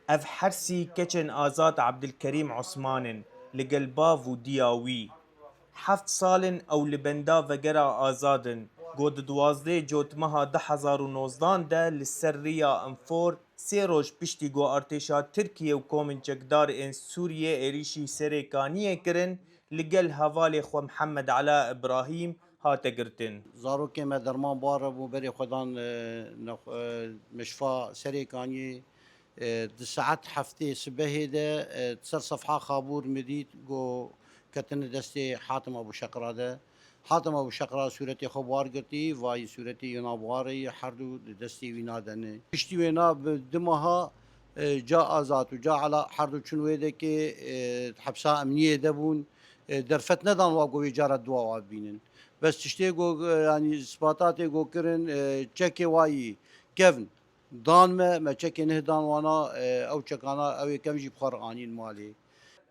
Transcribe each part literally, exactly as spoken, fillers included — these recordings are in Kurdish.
Ev hersî keçên Azad Ebdilkerîm Osman in, li gel bav û diya wî. Heft sal in ew li benda vegera Azad in, ku di duwazdeh Cotmeha du hezar û nozdan de li ser riya Enfor sê roj piştî ku artêşa Tirkiyê û komên çekdar ên Sûriyê êrîşî Serê Kaniyê kirin, li gel hevalê xwe Mihemed Ela Îbrahîm hate girtin. Zarokê me derman bar bû, berê xwe dan, e, nexwe-, e, meşfa Serê Kaniyê. E, di saet heftê sibehê de, e, ser sefha Xabûr min dît, got, ketine destê Hatim Ebû Şeqra de. Hatim Ebû Şeqra sûretê xwe bi war girtî, vayî sûretê yona bi war yî, her du di destê wî nadene. Piştî wêna bi du meha, e, ca Azad û ca Ela her du çûn wê dekê, e, hepsa emniyê de bûn. E, derfet nedan wa ku wê cara dua wa bibînin. Bes tiştê ku, e, yanî ispatatê ku kirin, e, çekê wa yî kevn dan me, me çekê neh dan wana, e, ew çekana ew ê kevn jî bi xwe re anîn malê.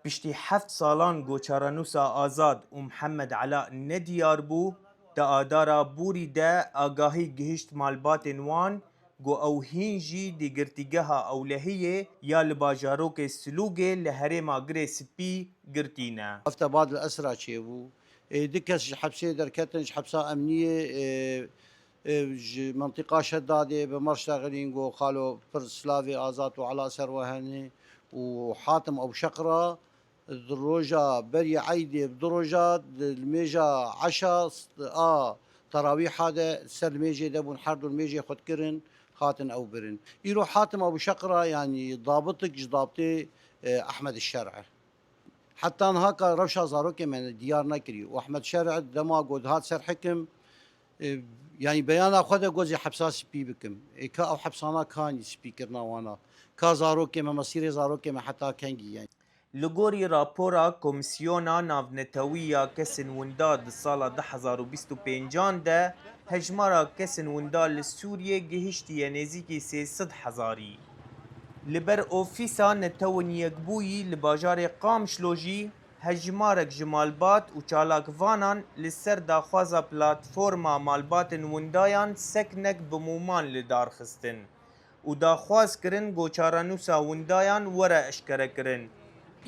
Piştî heft salan ku çarenûsa Azad û Mihemed Ela nediyar bû, di Adara Bûrî de agahî gihişt malbatên wan, ku ew hîn jî di girtîgeha Ewlehiyê ya li bajarokê Silûgê li herêma Girê Spî girtî ne. Hefte bad li esra çêbû. Ê, du kes ji hepsê derketin, ji hepsa emniyê, ê, ê, ji mentiqa Şedadê bi me re ştexilîn, got, Xalo, pir silavê Azad û Ela ser we hene û Hatim Ebû Şeqra di roja berî eydê bi du roja di limêja eşa a terawîha de ser limêjê de bûn, her du limêjê xwe dikirin, hatin ew birin. Îro Hatim Ebû Şeqra, yanî dabitik ji dabtê, e, Ehmed Şer'e. Heta niha ka rewşa zarokê me diyar nekirî û Ehmed Şer'e dema got hat ser hikim, e, yanî beyana xwe de got zê hepsa spî bikim. Ê ka ew hepsana kanî spî kirina wana. Ka zarokê me, mesîrê zarokê me heta kengî ye? Li gorî rapora Komîsyona Navnetewî ya Kesên Winda di sala du hezar û bîst û pêncan de, hejmara kesên winda li Sûriyê gihiştiye nêzîkî sê sed hezarî. Li ber Ofîsa Netewên Yekbûyî li bajarê Qamişlo jî hejmarek ji malbat û çalakvanan li ser daxwaza Platforma Malbatên Windayan seknek bi mûman li dar xistin û daxwaz kirin ku çarenûsa windayan were eşkerekirin.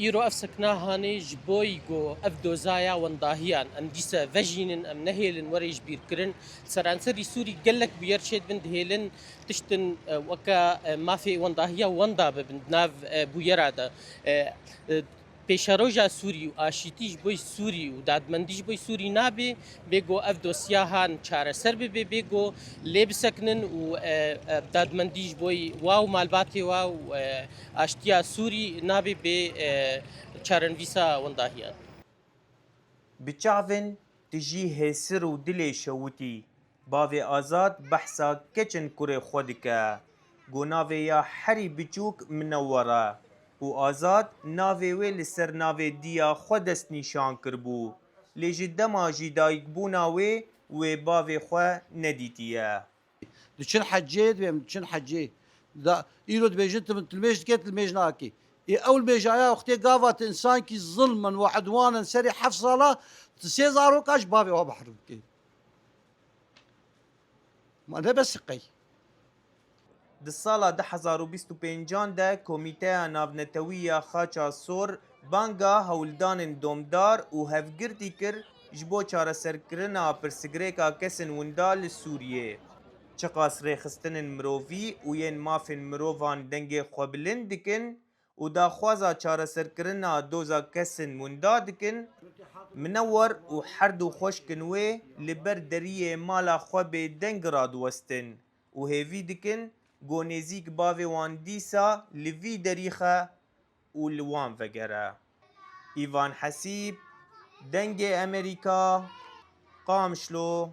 Îro ev sekna hanê ji boy ku ev dozaya wendahiyan em dîse vejînin, em nehêlin were ji bîr kirin. Seranserî Sûrî gelek bûyer çêdibin, dihêlin tiştin, e, weke, e, mafê wendahiya wenda bibin di nav, e, bûyera de. E, e, Pêşeroja Sûrî û aşîtî ji bo Sûrî û dadmendî ji bo Sûrî nabe, bê ku ev dosya han çareser bibe, bê ku lê bisekinin û, e, e, dadmendî ji bo wa û malbatê wa û, e, aştiya Sûrî nabe bê, e, çarenivîsa wendahiyan. Bi çavên tijî hêsir û dilê şewitî. Bavê Azad behsa keçên kurê xwe dike. Got navê ya herî biçûk Minewwer e û Azad navê wê li ser navê diya xwe destnîşan kiribû. Lê ji dema jî dayikbûna wê, wê bavê xwe nedîtiye. Diçin hecê, dibêm diçin hecê. Da, îro dibêjin tu min tilmêj dike, tilmêj nake. Ê ew limêjaya wextê gava tu insankî zilmin û edwanin serê heft sala, tu sê zaroka ji bavê wa behrim dikê. Ma ne bes qey. Di sala du hezar û bîst û pêncan de Komîteya Navnetewî ya Xaça Sor banga hewldanên domdar û hevgirtî kir ji bo çareserkirina pirsgirêka kesên winda li Sûriyê. Çiqas rêxistinên mirovî û yên mafên mirovan dengê xwe bilind dikin, û daxwaza çareserkirina doza kesên winda dikin, Minewwer û her du xweşkên wê li ber deriyê mala xwe bêdeng radiwestin û hêvî dikin ku nêzîk bavê wan dîsa li vî derî xe û li wan vegere. Îvan Hesîb, Dengê Emerîka, Qamişlo.